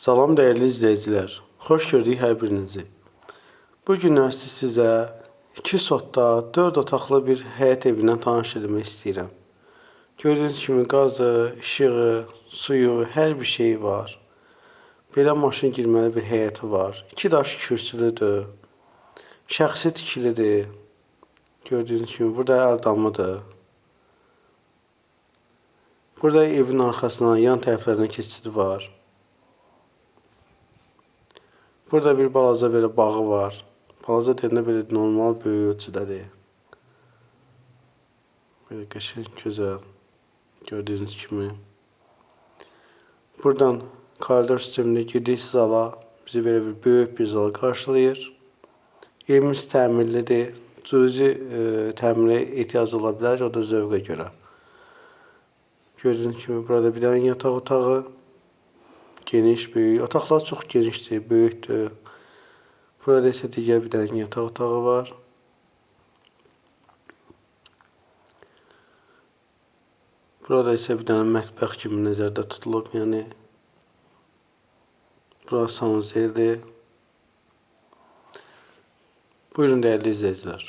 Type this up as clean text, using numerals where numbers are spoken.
Salam dəyərli izləyicilər, xoş gördük hər birinizi. Bu günlər sizə 2 sotda 4 otaqlı bir həyət evindən tanış etmək istəyirəm. Gördüyünüz kimi qazı, işığı, suyu, hər bir şeyi var. Belə maşın girməli bir həyəti var. 2 daş kürsülüdür. Şəxsi tikilidir. Gördüyünüz kimi burada əl damıdır. Burada evin arxasına, yan tərəflərinə keçidi var. Burada bir balaca belə bağı var. Balaca deyəndə belə normal böyük ölçüdədir. Belə qəşəng, gözəl. Gördüyünüz kimi. Buradan koridor sistemində girdik zala. Bizi belə bir böyük bir zal qarşılayır. Evimiz təmirlidir. Cüzi təmirə ehtiyac ola bilər, o da zövqə görə. Gördüyünüz kimi burada bir dənə yataq otağı. Geniş, böyük. Otaqlar çox genişdir, böyükdür. Burada isə digər bir dənə yataq otağı var. Burada isə bir dənə mətbəx kimi nəzərdə tutulub, yəni burası sanuzeldir. Buyurun dəyərli izləyicilər.